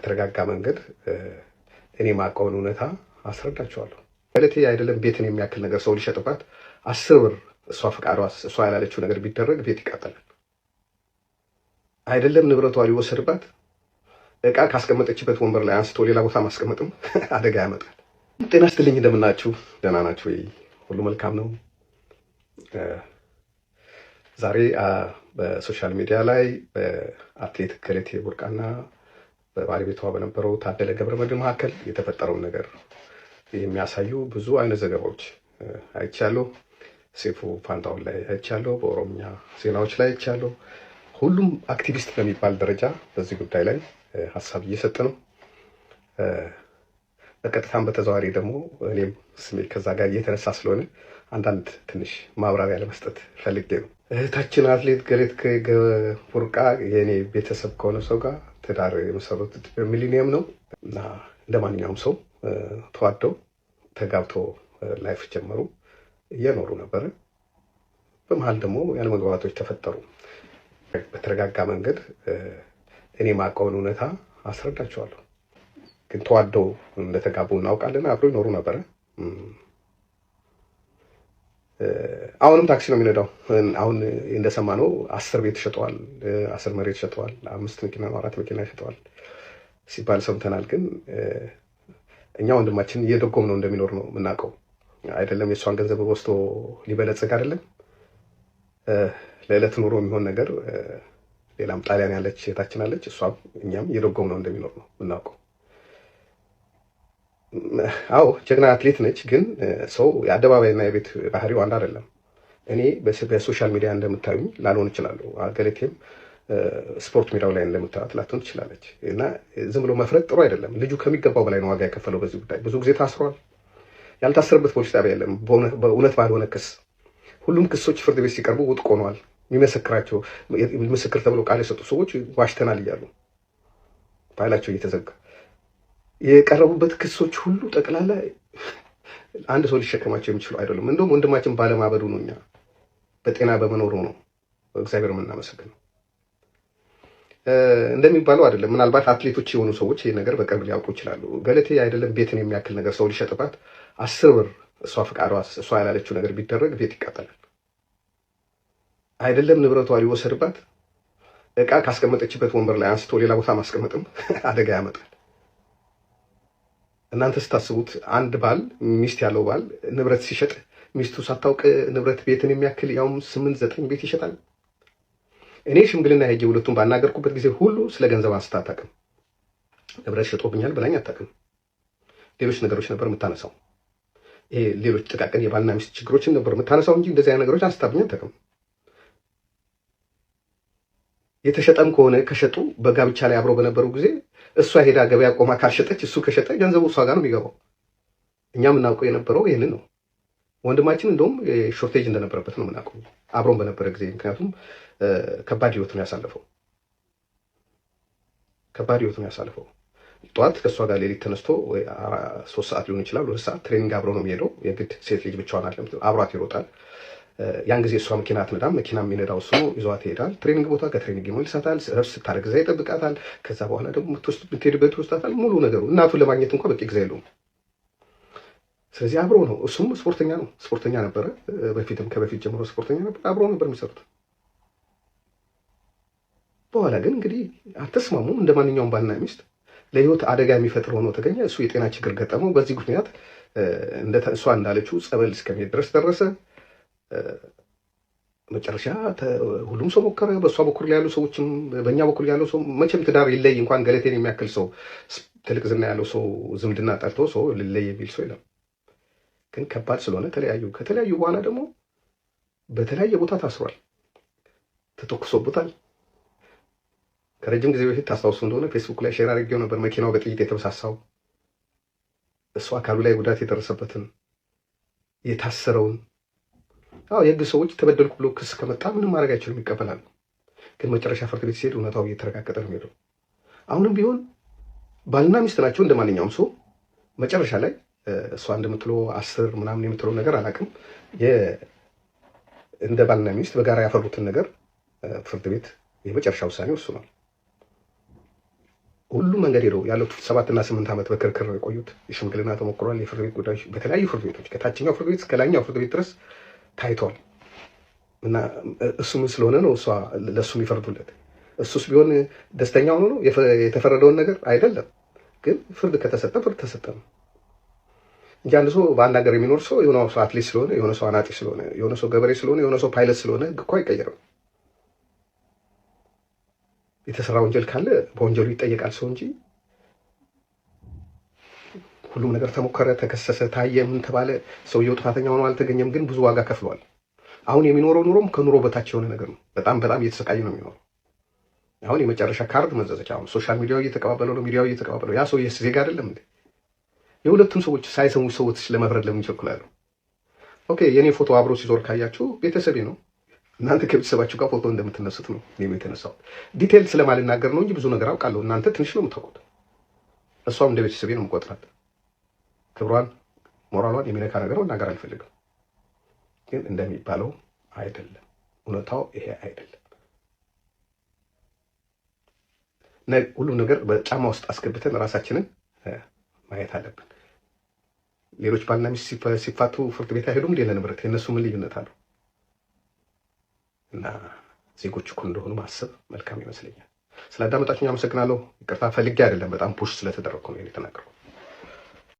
በተረጋጋ መንገድ እኔ ማውቀውን እውነታ አስረዳቸዋለሁ። ገለቴ አይደለም ቤትን የሚያክል ነገር ሰው ሊሸጥባት 10 ብር እሷ ፈቃዷ እሷ ያላለችው ነገር ቢደረግ ቤት ይቃጠላል። አይደለም ንብረቷ ሊወሰድባት እቃ ካስቀመጠችበት ወንበር ላይ አንስቶ ሌላ ቦታ ማስቀመጥም አደጋ ያመጣል። ጤና ይስጥልኝ፣ እንደምናችሁ? ደህና ናችሁ ወይ? ሁሉ መልካም ነው። ዛሬ በ social media ላይ በአትሌት ገለቴ ቡርቃና በባለቤቷ በነበረው ታደለ ገብረመድህን መካከል የተፈጠረውን ነገር የሚያሳዩ ብዙ አይነት ዘገባዎች አይቻለሁ። ሰይፉ ፋንታሁን ላይ አይቻለሁ። በኦሮምኛ ዜናዎች ላይ አይቻለሁ። ሁሉም አክቲቪስት በሚባል ደረጃ በዚህ ጉዳይ ላይ ሀሳብ እየሰጠ ነው። በቀጥታም በተዘዋዋሪ ደግሞ እኔም ስሜ ከዛ ጋር እየተነሳ ስለሆነ አንዳንድ ትንሽ ማብራሪያ ለመስጠት ፈልጌ ነው። እህታችን አትሌት ገለቴ ቡርቃ የእኔ ቤተሰብ ከሆነ ሰው ጋር ትዳር የመሰረቱት በሚሊኒየም ነው እና እንደ ማንኛውም ሰው ተዋደው ተጋብቶ life ጀመሩ፣ እየኖሩ ነበረ። በመሀል ደግሞ ያለመግባባቶች ተፈጠሩ። በተረጋጋ መንገድ እኔ ማውቀውን እውነታ አስረዳቸዋለሁ። ግን ተዋደው እንደተጋቡ እናውቃለን። አብረው ይኖሩ ነበረ። አሁንም ታክሲ ነው የሚነዳው። አሁን እንደሰማነው 10 ቤት ሸጠዋል፣ 10 መሬት ሸጠዋል፣ አምስት መኪና ነው አራት መኪና ሸጠዋል ሲባል ሰምተናል። ግን እኛ ወንድማችን እየደጎም ነው እንደሚኖር ነው የምናውቀው። አይደለም የእሷን ገንዘብ ወስዶ ሊበለጽግ አይደለም ለዕለት ኑሮ የሚሆን ነገር ሌላም ጣሊያን ያለች እህታችን አለች። እሷም እኛም እየደጎም ነው እንደሚኖር ነው የምናውቀው። አዎ ጀግና አትሌት ነች። ግን ሰው የአደባባይና የቤት ባህሪው አንድ አይደለም። እኔ በ social media እንደምታዩኝ ላልሆን እችላለሁ። ገለቴም ስፖርት ሜዳው ላይ እንደምታዩት ላትሆን ትችላለች። እና ዝም ብሎ መፍረድ ጥሩ አይደለም። ልጁ ከሚገባው በላይ ነው ዋጋ የከፈለው በዚህ ጉዳይ። ብዙ ጊዜ ታስሯል። ያልታሰረበት ፖሊስ ጣቢያ የለም። በእውነት ባልሆነ ክስ ሁሉም ክሶች ፍርድ ቤት ሲቀርቡ ውድቅ ሆነዋል። የሚመሰክራቸው ምስክር ተብሎ ቃል የሰጡ ሰዎች ዋሽተናል እያሉ ፋይላቸው እየተዘጋ የቀረቡበት ክሶች ሁሉ ጠቅላላ አንድ ሰው ሊሸከማቸው የሚችሉ አይደሉም። እንደውም ወንድማችን ባለማበዱ ነው፣ እኛ በጤና በመኖሩ ነው እግዚአብሔር የምናመሰግነው። እንደሚባለው አይደለም። ምናልባት አትሌቶች የሆኑ ሰዎች ይህ ነገር በቅርብ ሊያውቁ ይችላሉ። ገለቴ አይደለም ቤትን የሚያክል ነገር ሰው ሊሸጥባት 10 ብር እሷ ፈቃዷ እሷ ያላለችው ነገር ቢደረግ ቤት ይቃጠላል። አይደለም ንብረቷ ሊወሰድባት እቃ ካስቀመጠችበት ወንበር ላይ አንስቶ ሌላ ቦታ ማስቀመጥም አደጋ ያመጣል። እናንተ ስታስቡት አንድ ባል ሚስት ያለው ባል ንብረት ሲሸጥ ሚስቱ ሳታውቅ ንብረት ቤትን የሚያክል ያውም ስምንት ዘጠኝ ቤት ይሸጣል። እኔ ሽምግልና ሄጄ ሁለቱም ባናገርኩበት ጊዜ ሁሉ ስለ ገንዘብ አንስታ አታውቅም። ንብረት ሸጦብኛል ብላኝ አታውቅም። ሌሎች ነገሮች ነበር የምታነሳው። ይሄ ሌሎች ጥቃቅን የባልና ሚስት ችግሮችን ነበር የምታነሳው እንጂ እንደዚህ አይነት ነገሮች አንስታብኝ አታውቅም። የተሸጠም ከሆነ ከሸጡ በጋብቻ ላይ አብረው በነበሩ ጊዜ እሷ ሄዳ ገበያ ቆማ ካልሸጠች እሱ ከሸጠ ገንዘቡ እሷ ጋር ነው የሚገባው። እኛ የምናውቀው የነበረው ይህንን ነው። ወንድማችን እንደውም shortage እንደነበረበት ነው የምናውቀው አብሮን በነበረ ጊዜ። ምክንያቱም ከባድ ህይወት ነው ያሳለፈው። ከባድ ህይወት ነው ያሳለፈው። ጠዋት ከእሷ ጋር ሌሊት ተነስቶ 3 ሰዓት ሊሆን ይችላል 2 ሰዓት training አብሮ ነው የሚሄደው። የግድ ሴት ልጅ ብቻዋን አለም አብሯት ይሮጣል። ያን ጊዜ እሷ መኪና አትነዳም። መኪና የሚነዳው እሱ ነው። ይዟት ይሄዳል training ቦታ። ከ training ይመልሳታል። እረፍት ስታደርግ እዛ ይጠብቃታል። ከዛ በኋላ ደግሞ የምትሄድበት ይወስዳታል። ሙሉ ነገሩ እናቱን ለማግኘት እንኳ በቂ ጊዜ የለውም። ስለዚህ አብሮ ነው። እሱም ስፖርተኛ ነው፣ ስፖርተኛ ነበረ። በፊትም ከበፊት ጀምሮ ስፖርተኛ ነበር። አብሮ ነበር የሚሰሩት። በኋላ ግን እንግዲህ አልተስማሙም። እንደ ማንኛውም ባልና ሚስት ለህይወት አደጋ የሚፈጥር ሆኖ ተገኘ። እሱ የጤና ችግር ገጠመው። በዚህ ምክንያት እሷ እንዳለችው ጸበል እስከሚሄድ ድረስ ደረሰ። መጨረሻ ሁሉም ሰው ሞከረ። በእሷ በኩል ያሉ ሰዎችም በእኛ በኩል ያለው ሰው መቼም ትዳር ይለይ እንኳን ገለቴን የሚያክል ሰው ትልቅ ዝና ያለው ሰው ዝምድና ጠልቶ ሰው ልለይ የሚል ሰው የለም። ግን ከባድ ስለሆነ ተለያዩ። ከተለያዩ በኋላ ደግሞ በተለያየ ቦታ ታስሯል፣ ተተኩሶበታል። ከረጅም ጊዜ በፊት ታስታውሱ እንደሆነ ፌስቡክ ላይ share አድርጌው ነበር። መኪናው በጥይት የተበሳሳው እሱ አካሉ ላይ ጉዳት የደረሰበትን የታሰረውን። አዎ የህግ ሰዎች ተበደልኩ ብሎ ክስ ከመጣ ምንም ማድረግ አይችሉም፣ ይቀበላሉ። ግን መጨረሻ ፍርድ ቤት ሲሄድ እውነታው እየተረጋገጠ ነው የሚሄደው። አሁንም ቢሆን ባልና ሚስት ናቸው እንደ ማንኛውም ሰው። መጨረሻ ላይ እሷ እንደምትለው 10 ምናምን የምትለው ነገር አላውቅም። እንደ ባልና ሚስት በጋራ ያፈሩትን ነገር ፍርድ ቤት የመጨረሻ ውሳኔ ወስኗል። ሁሉም መንገድ ሄደው ያለፉት 7 እና 8 ዓመት በክርክር ነው የቆዩት። የሽምግልና ተሞክሯል። የፍርድ ቤት ጉዳዮች በተለያዩ ፍርድ ቤቶች ከታችኛው ፍርድ ቤት እስከ ላይኛው ፍርድ ቤት ድረስ ታይተዋል። እና እሱ ምን ስለሆነ ነው እሷ ለእሱ የሚፈርዱለት? እሱስ ቢሆን ደስተኛ ሆኖ ነው የተፈረደውን ነገር አይደለም። ግን ፍርድ ከተሰጠ ፍርድ ተሰጠ ነው እንጂ አንድ ሰው በአንድ ሀገር የሚኖር ሰው የሆነ ሰው አትሌት ስለሆነ፣ የሆነ ሰው አናጢ ስለሆነ፣ የሆነ ሰው ገበሬ ስለሆነ፣ የሆነ ሰው ፓይለት ስለሆነ ህግ እኮ አይቀየርም። የተሰራ ወንጀል ካለ በወንጀሉ ይጠየቃል ሰው እንጂ ሁሉም ነገር ተሞከረ፣ ተከሰሰ፣ ታየ፣ ምን ተባለ፣ ሰውየው ጥፋተኛ ሆኖ አልተገኘም፣ ግን ብዙ ዋጋ ከፍሏል። አሁን የሚኖረው ኑሮም ከኑሮ በታች የሆነ ነገር ነው። በጣም በጣም እየተሰቃየ ነው የሚኖረው። አሁን የመጨረሻ ካርድ መዘዘች። አሁን social media ው እየተቀባበለው ነው፣ ሚዲያው እየተቀባበለው። ያ ሰው ዜጋ አይደለም እንዴ? የሁለቱም ሰዎች ሳይሰሙ ሰዎች ለመፍረድ ለምን ይቸኩላሉ? Okay፣ የኔ ፎቶ አብሮ ሲዞር ካያችሁ ቤተሰቤ ነው። እናንተ ከቤተሰባችሁ ጋር ፎቶ እንደምትነሱት ነው እኔም የተነሳሁት። Detail ስለማልናገር ነው እንጂ ብዙ ነገር አውቃለሁ። እናንተ ትንሽ ነው የምታውቁት። እሷም እንደ ቤተሰቤ ነው የምቆጥራት። ክብሯን፣ ሞራሏን የሚነካ ነገር መናገር አልፈልግም። ግን እንደሚባለው አይደለም። እውነታው ይሄ አይደለም። ሁሉም ነገር በጫማ ውስጥ አስገብተን ራሳችንን ማየት አለብን። ሌሎች ባልና ሚስት ሲፋቱ ፍርድ ቤት አይሄዱም እንዴ ለንብረት? የእነሱ ምን ልዩነት አለው? እና ዜጎች እኩል እንደሆኑ ማሰብ መልካም ይመስለኛል። ስላዳመጣችሁኝ አመሰግናለሁ። ይቅርታ ፈልጌ አይደለም፣ በጣም push ስለተደረግኩ ነው የተናገርኩት።